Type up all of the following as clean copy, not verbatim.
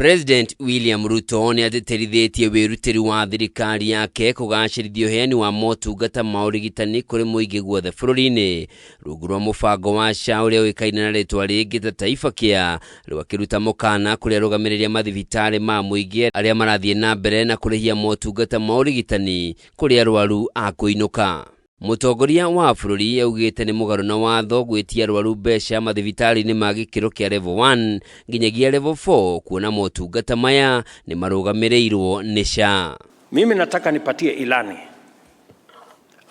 President William Ruto nĩ atĩtĩrithĩtie wĩrutĩri wa thirikari yake kũgacĩrithia ũheani wa motungata ma ũrigitani kũrĩ mũingĩ guothe bũrũri-inĩ rungu rwa mũbango wa SHA ũrĩa ũĩkaine na rĩtwa rĩngĩ ta Taifa Care. Rĩu akĩruta mũkana kũrĩ arũgamĩrĩri a mathibitarĩ ma mũingĩ arĩa marathiĩ na mbere na kũrĩhia motungata ma ũrigitani kũrĩ arwaru a kũinũka. Mũtongoria wa bũrũri augĩte nĩ mũgarũ na watho gwĩtia arwaru mbeca mathibitarĩ-inĩ ma gĩkĩro kĩa level 1 nginyagia level 4 kuona motungata maya nĩ marũgamĩrĩirwo nĩ SHA. Mimi nataka nipatie ilani.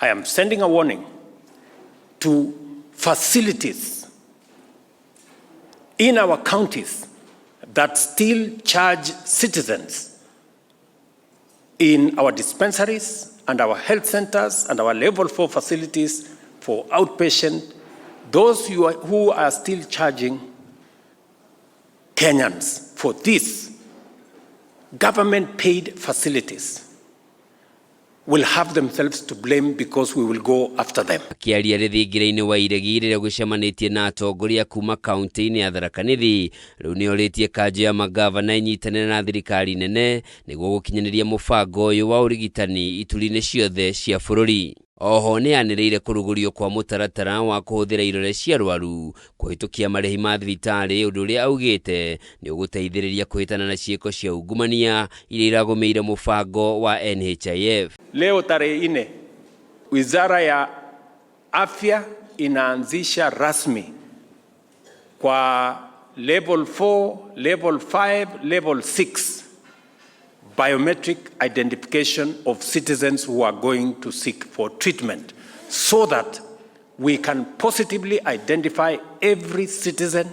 I am sending a warning to facilities in our counties that still charge citizens in our dispensaries and our health centers and our level 4 facilities for outpatient, those who are still charging Kenyans for these government paid facilities will have themselves to blame because we will go after them. Akĩaria rĩthingira-inĩ wa Iregi rĩrĩa gũcemanĩtie na atongoria kuma kaunti-inĩ ya Tharaka Nithi, rĩu nĩ orĩtie kanjũ ya magavana ĩnyitanĩre na thirikari nene nĩguo gũkinyanĩria mũbango ũyũ wa ũrigitani ituri-inĩ ciothe cia bũrũri. Oho nĩ anĩrĩire kũrugũrio kwa mũtaratara wa kũhũthĩra irore cia arwaru kũhĩtũkia marĩhi ma thibitarĩ, ũndũ ũrĩa augĩte nĩ ũgũteithĩrĩria kũhĩtana na ciĩko cia ungumania iria iragũmĩire mũbango wa NHIF. Leo tarehe 4, Wizara ya Afya inaanzisha rasmi kwa level 4, level 5, level 6 biometric identification of citizens who are going to seek for treatment so that we can positively identify every citizen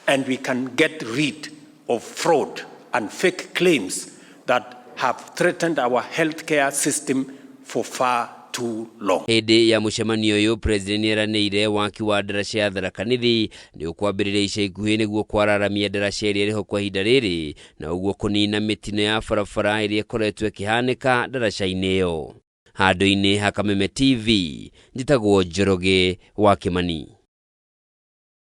and we can get rid of fraud and fake claims that have threatened our healthcare system for far too long. Hĩndĩ ya mũcemanio ũyũ, President nĩeranĩire waki wa ndaraca ya Tharaka Nithi nĩ ũkwambĩrĩria ica ikuhĩ nĩguo kwararamia ndaraca ĩrĩa ĩrĩho kwa ihinda rĩrĩ na ũguo kũnina mĩtino ya barabara ĩrĩa ĩkoretwo ĩkĩhanĩka ndaraca-inĩ ĩyo. Handũ-inĩ ha Kameme TV, njĩtagwo Njoroge wa Kĩmani.